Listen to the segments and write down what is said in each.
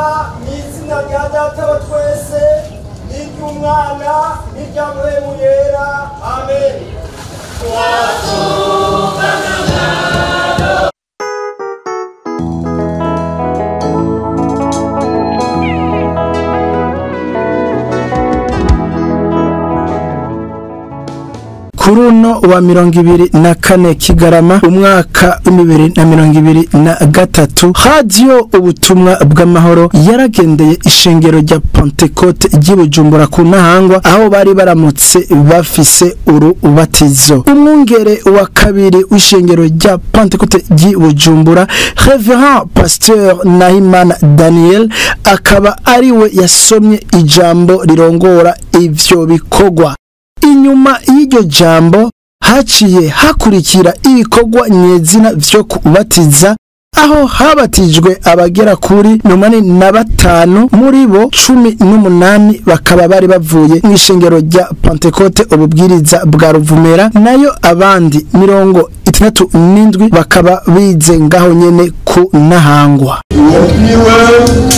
Mu izina rya Data wa twese n'iry'Umwana n'irya Mpwemu Yera, amen. Kuruno wa 24 Kigarama umwaka 2023, Radio Ubutumwa bw'Amahoro yaragendeye ishengero rya Pentecote ry'Ibujumbura ku Ntahangwa, aho bari baramutse bafise urubatizo. Umwungere wa kabiri w'ishengero rya Pentecote ry'Ibujumbura, Reverend Pasteur Nahimana Daniel, akaba ariwe yasomye ijambo rirongora ivyo bikorwa. Inyuma y'iryo jambo haciye hakurikira ibikorwa nyezina vyo kubatiza, aho habatijwe abagera kuri 85, muri bo 18 bakaba bari bavuye mw'ishengero rya Pentecote ububwiriza bwa Ruvumera, nayo abandi 67 bakaba bize ngaho nyene ku Ntahangwa. Uwo niwe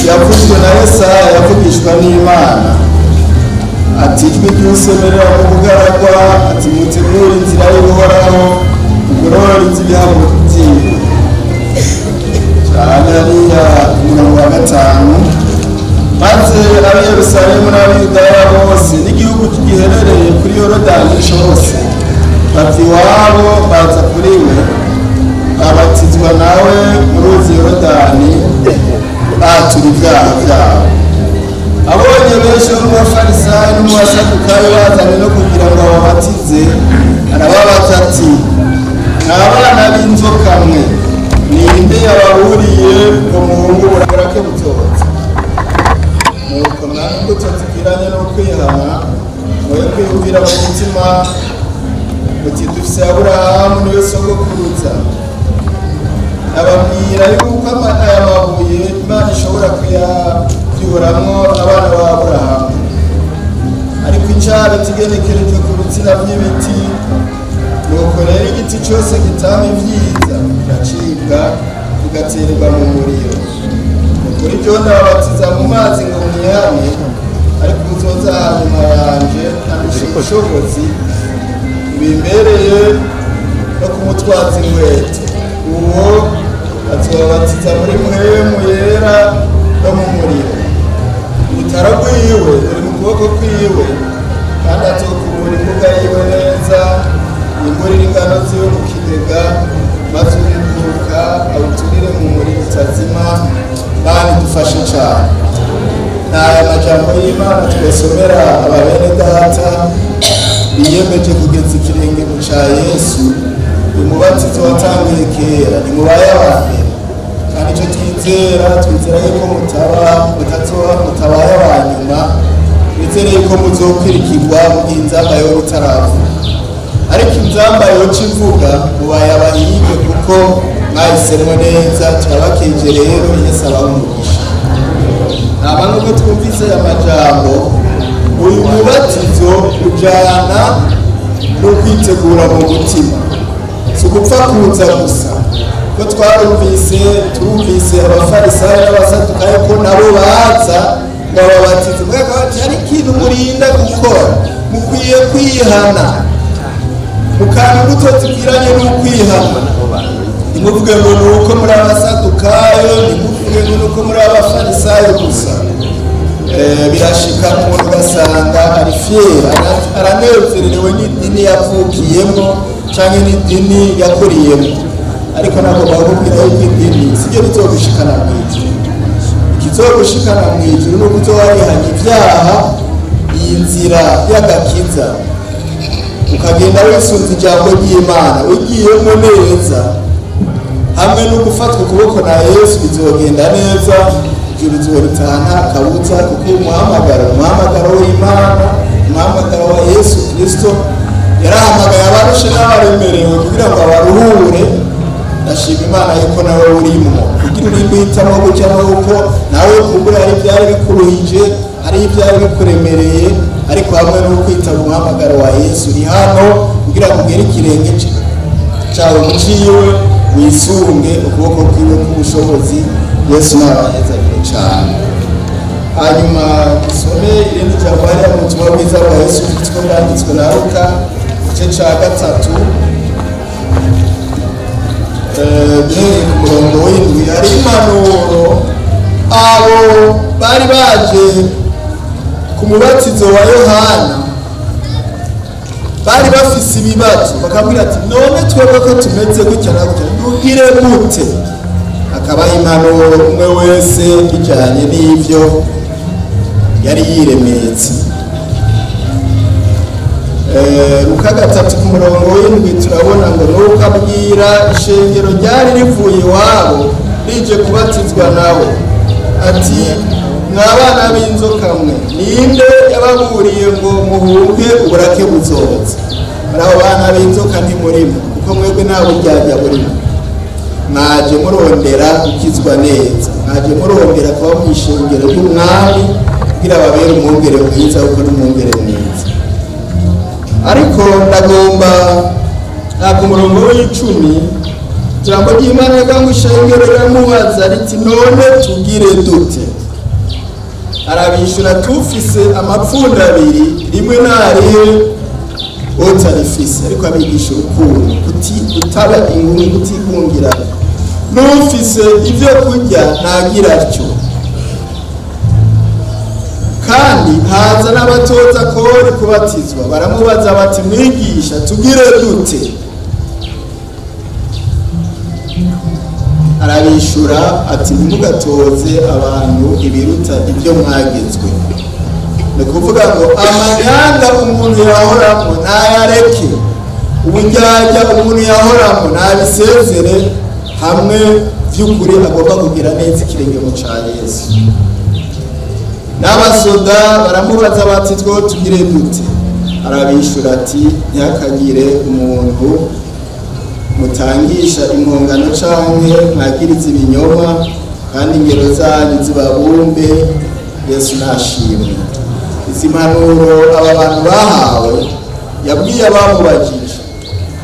yavuzwe na Yesaya, yavugishwa n'Imana, ati ijwi ry'usemerera mu bugaragwa, ati mutegure inzira y'Uhoraho, mugorore inzira ibihamuro vyiwe. Cane hariya umurongo wa 5, maze ab'i Yerusalemu n'ab'i Yudaya bose n'igihugu giherereye kuri Yorodani cose bava iwabo baza kuri we, babatizwa nawe mu ruzi Yorodani, batura ibyaha vyabo. Abonye benshi bo mu Bafarisayo no mu Basadukayo bazanye no kugira ngo babatize, arababaza ati mwa bana b'inzoka mwe, ninde yababuriye ngo muhunge uburake buzoza? Nuko mwame imbuto zikwiranye no kwihana, mwoye kwiyumvira mu mutima muti dufise Aburahamu niwe sogokuruza. Ababwira yuko aya mabuye Imana ishobora kuyavyuramwo abana ba Aburahamu. Ariko icari kigenekerejwe ku bitsina vy'ibiti, nuko rero igiti cose kitama ivyiza kiracibwa kigatererwa mu muriro. Kuri vyo ndababatiza mu mazi ngo mwihane, ariko uzoza hanyuma yanje andusha ubushobozi bimbereye no kumutwaza inkweto. Uwo azobabatiza muri Mpwemu Yera no mu muriro. Urutaro rwiwe ruri mu kuboko kwiwe, kandi azokubura imbuga yiwe neza, yimburire ingano ziwe mu kigega, maze umukuruka awuturire mu muriro utazima. Mana idufashe cane. N'aya majambo y'Imana twesomera ababene data biyemeje kugeza ikirenge mu ca Yesu. Umubatizo watanguye kera, ntimubaye aba mbere, kandi ico twizera, twizera yuko mutabaye aba nyuma, twizere yuko muzokwirikirwa mu gihe inzamba yoba itaravuga. Ariko inzamba yoca ivuga, mubaye abahirwe kuko mwahisemwo neza. Turabakeje rero, Yesu abahe umugisha. Hama nubwo twumvise aya majambo, uyu mubatizo ujana no kwitegura mu mutima, si ugupfa kuza gusa. Ko twarumvise, turumvise Abafarisayo n'Abasadukayo ko nabo baza ngo babatize, mugabo bati hari ikintu murinda gukora, mukwiye kwihana, mukama imbuto zikwiranye n'ukwihana. Ntimuvuge ngo ni uko muri Abasadukayo, ntimuvuge ngo ni uko muri Abafarisayo gusa. Birashika umuntu ugasanga ari fier, aranezerewe n'idini yavukiyemo canke n'idini yakuriyemo, ariko nagomba kukubwira yuko idini siryo rizogushikana mw'ijuru. Ikizogushikana mw'ijuru ni uko uzoba warihanye ivyaha, iyi nzira y'agakiza, ukagenda wisunze ijambo ry'Imana, ugiyemo neza, hamwe no gufatwa ukuboko na Yesu, bizogenda neza. Ijuru rizoritaha nta kabuza, kuko umuhamagaro w'Imana, umuhamagaro wa Yesu Kristo, yarahamagaye abarushe n'abaremerewe kugira ngo abaruhure. Ndashima Imana yuko nawe urimwo, kugira urinde uhitamo gutya, nuko nawe kumbura hari ivyari bikuruhije, hari ivyari bikuremereye, ariko hamwe no kwitaba umuhamagaro wa Yesu uri hano kugira ngo ugere ikirenge cawe muciwe, wisunge ukuboko kwiwe k'ubushobozi. Yesu nabahezagire cane. Hanyuma dusome irindi jambo hariya mu butumwa bwiza bwa Yesu Kristo bwanditswe na Luka, igice ca 3, duhereye ku murongo w'7. Hari impanuro abo bari baje ku mubatizo wa Yohana bari bafise ibibazo, bakabwira ati none twebwe ko tumeze gutya na gutya tugire gute? Akabaha impanuro umwe wese bijanye n'ivyo yari yiremetse. Luka 3 ku murongo w'7 turabona ngo nuko abwira ishengero ryari rivuye iwabo rije kubatizwa nawe ati mwa bana b'inzoka mwe, ninde yababuriye ngo muhunge uburake buzoza? Muri abo bana b'inzoka ntimurimo, kuko mwebwe nta buryarya burimo. Mwaje murondera gukizwa neza, mwaje murondera kuba mu ishengero ry'umwami kugira babere umwungere mwiza, kuko n'umwungere mwiza. Ariko ndagomba ku murongo w'10 ijambo ry'Imana rivuga ngo ishengero riramubaza riti none tugire dute? Arabishura tufise amapfundo abiri, rimwe narihe utarifise. Ariko abigisha urukundo, kutaba ingumi, kutigungira. N'ufise ibyo kurya ntagira atyo. Kandi haza n'abatoza kori kubatizwa, baramubaza bati mwigisha tugire dute? Arabishura ati ntimugatoze abantu ibiruta ibyo mwagezwe. Ni ukuvuga ngo amanyanga umuntu yahoramo ntayareke, uburyarya umuntu yahoramo ntabisezere, hamwe vy'ukuri agomba kugira neza ikirenge mu ca Yesu. N'abasoda baramubaza bati two tugire dute? Arabishura ati ntihakagire umuntu mutangisha impongano canke mwagiriza ibinyoma, kandi ingero zanyu zibabumbe. Yesu nashimwe. Izi mpanuro aba bantu bahawe yabwiye abamubajije,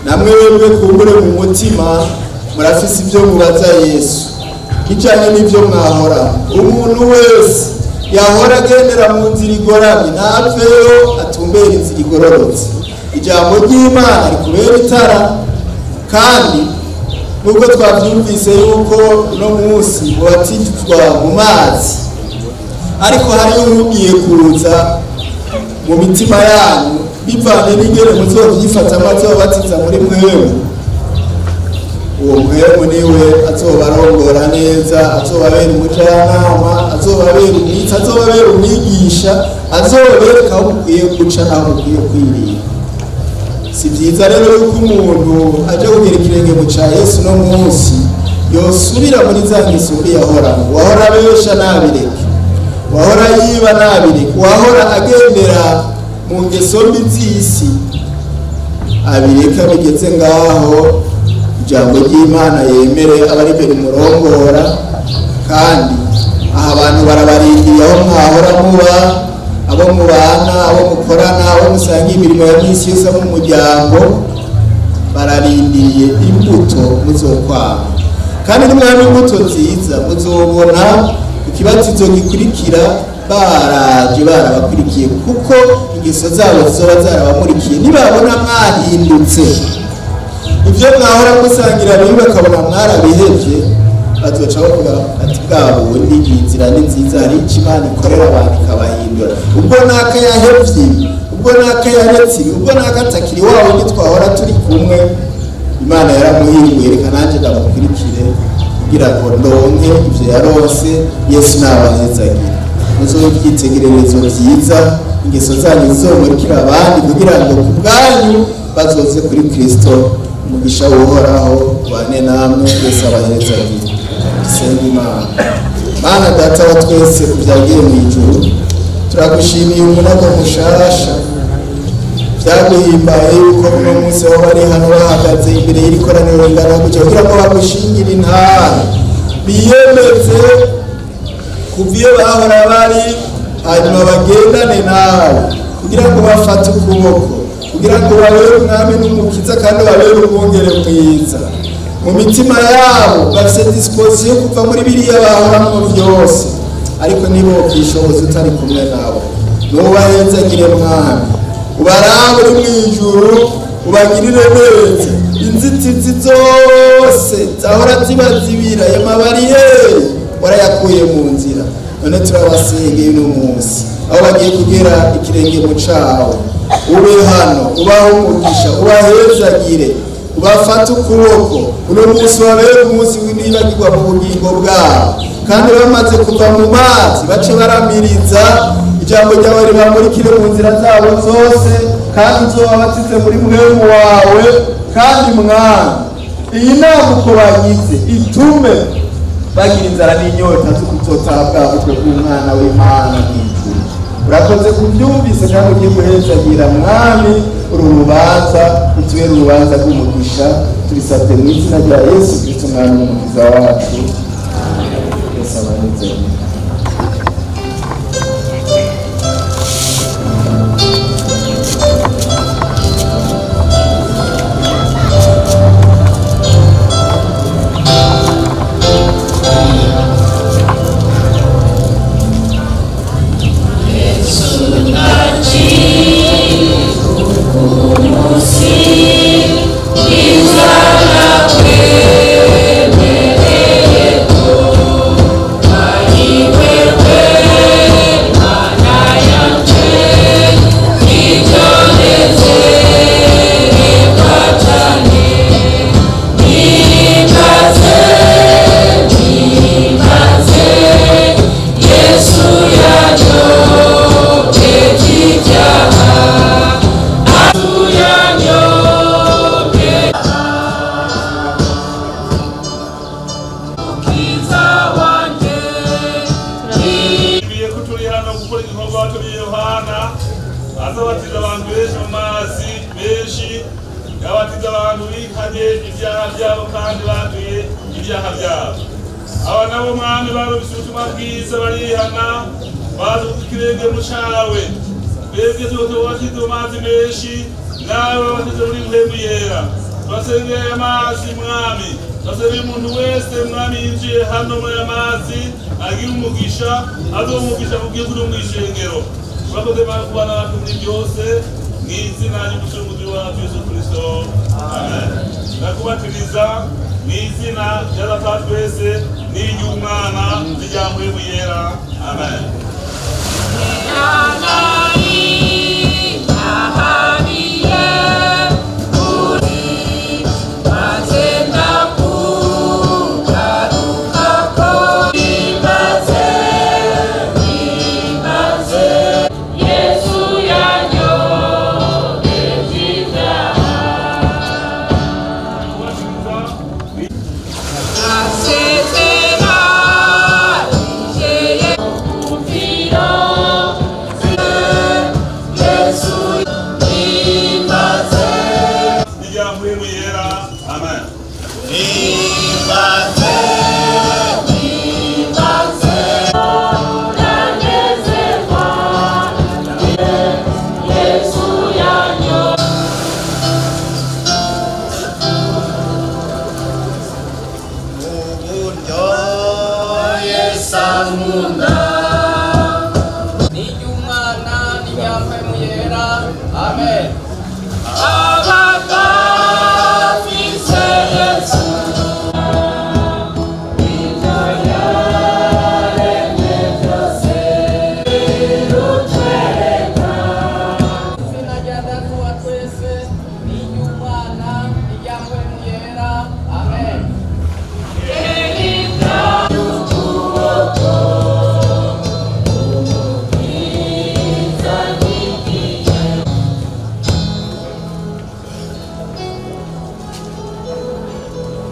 namwebwe kumbure mu mutima murafise ibyo mubaza Yesu bijanye n'ivyo mwahora. Umuntu wese yahora agendera mu nzira igoramye ntapfeyo atumbere inzira igororotse. Ijambo ry'Imana rikubera itara, kandi nubwo twavyumvise yuko uno munsi mubatizwa mu mazi, ariko hariyo ugiye kuza mu mitima yanyu bivanye n'ingene muzovyifatamo azobatiza muri mwebwe. Uwo mwebwe niwe azobarongora neza, azobabera umujyanama, azobabera umwitsi, azobabera umwigisha, azobereka aho mukwiye guca n'aho mukwiye kwirinda. Si vyiza rero yuko umuntu aje kugira ikirenge mu ca Yesu no munsi yosubira muri za ngeso mbi yahoramo. Wahora abesha nabireke, wahora yiba nabireke, wahora agendera mu ngeso mbi z'isi abireke, abigeze ngaho ijambo ry'Imana yemere aba ari rimurongora. Kandi aha abantu barabarindiriye aho mwahora muba, abo mubana, abo mukorana, abo musangiye imirimo ya misi yose mu muryango, bararindiriye imbuto muzokwama. Kandi nimwaba imbuto nziza muzobona ikibatizo gikurikira baraje barabakurikiye, kuko ingeso zabo zizoba zarabamurikiye. Nibabona mwahindutse, ibyo mwahora musangira bibi bakabona mwarabihevye, bazoca bavuga ati bwa bundi inzira ni nziza, hari icyo Imana ikorera abantu ikabahindura. Ubwo naka yahevye, ubwo naka yaretse, ubwo naka atakiri wa wundi twahora turi kumwe, Imana yaramuhinduye, reka nanjye ndamukurikire kugira ngo ndonke ivyo yaronse. Yesu nabahezagire, muzobe ivyitegererezo vyiza, ingeso zanyu zizomurikira abandi kugira ngo ku bwanyu bazoze kuri Kristo. Umugisha w'Uhoraho ubane namwe, Yesu abahezagire. Dusenga Imana. Mana Data wa twese uvyagiye mu ijuru, turagushimiye umunago mushasha. Vyaguhimbaye yuko uno munsi aho bari hano bahagaze imbere y'iri koraniro ringana gutya kugira ngo bagushingire intara, biyemeze kuva iyo bahora bari, hanyuma bagendane nawe kugira ngo bafate ukuboko, kugira ngo babere umwami n'umukiza kandi babere umwungere mwiza. Mu mitima yabo bafise disposition yo kuva muri biriya bahoramwo vyose, Ariko niba ukishoboza utari kumwe nabo, nubahezagire Mwami, ubarabe uri mu ijuru, ubagirire neza. Inzitizi zose zahora zibazibira, ayo mabariyeri warayakuye mu nzira. None turabasengeye uno munsi, aho bagiye kugera ikirenge mu cawe, ube hano, ubahe umugisha, ubahezagire, ubafate ukuboko. Uno munsi wabere umunsi w'inibagirwa mu bugingo bwabo, kandi bamaze kuva mu mazi bace baramiriza ijambo ryawe ribamurikire mu nzira zabo zose, kandi uzobabatize muri mwemu wawe. Kandi Mwami, iyi nama uko bagize itume bagira inzara n'inyota zo kuzotaha bwa bukwe bw'umwana w'Imana mw'ijuru. Urakoze kubyumvise kandi ugiye guhezagira Mwami uru rubanza, utubere urubanza rw'umugisha. Tubisabye mu izina rya Yesu Kristo Mwami n'Umukiza wacu. Yesu abanezere. Tugiye ko turi hano gukora igikorwa turi Yohana azabatiza abantu benshi mu mazi menshi, yabatiza abantu bihanye ibyaha byabo kandi batuye ibyaha byabo. Aba nabo Mwami barumvise ubutumwa bwiza barihana, baza ku kirenge mu cawe. Twebwe tubatiza mu mazi menshi, nawe wabatize muri mpwemu yera. Turasengeye amazi Mwami, turasengeye umuntu wese Mwami yinjiye hano muri aya mazi agira umugisha, azoha umugisha mu gihugu no mw'ishengero. Urakoze Mana kubana natwe muri byose, mu izina ry'Umucunguzi wacu Yesu Kristo, amen. Ndakubatiriza mu izina rya Data wa twese n'iry'Umwana n'irya Mpwemu Yera, amen. N'irya Mpwemu Yera, amen. N'iry'Umwana n'irya Mpwemu Yera, amen. Izina rya Data wa twese n'iry'Umwana n'irya Mpwemu Yera, amen.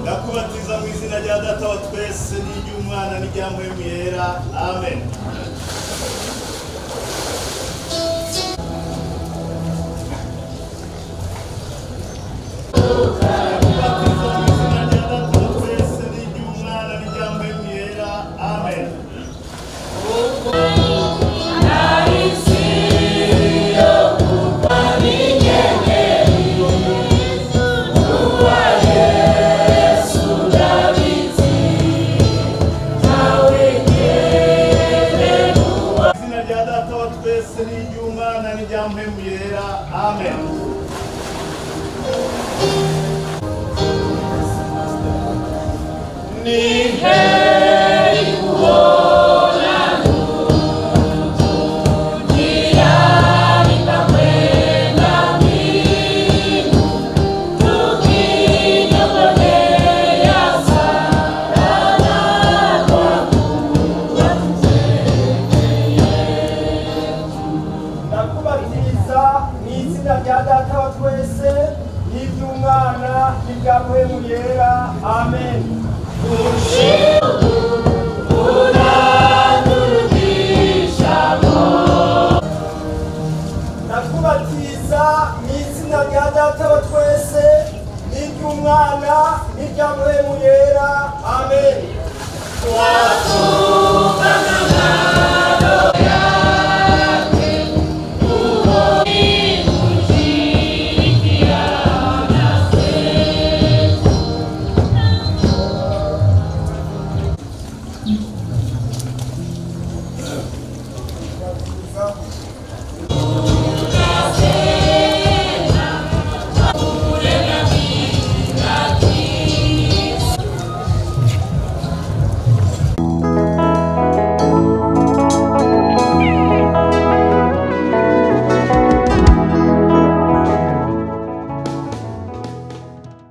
Ndakubatiza mu izina rya Data wa twese n'iry'Umwana n'irya Mpwemu Yera, amen.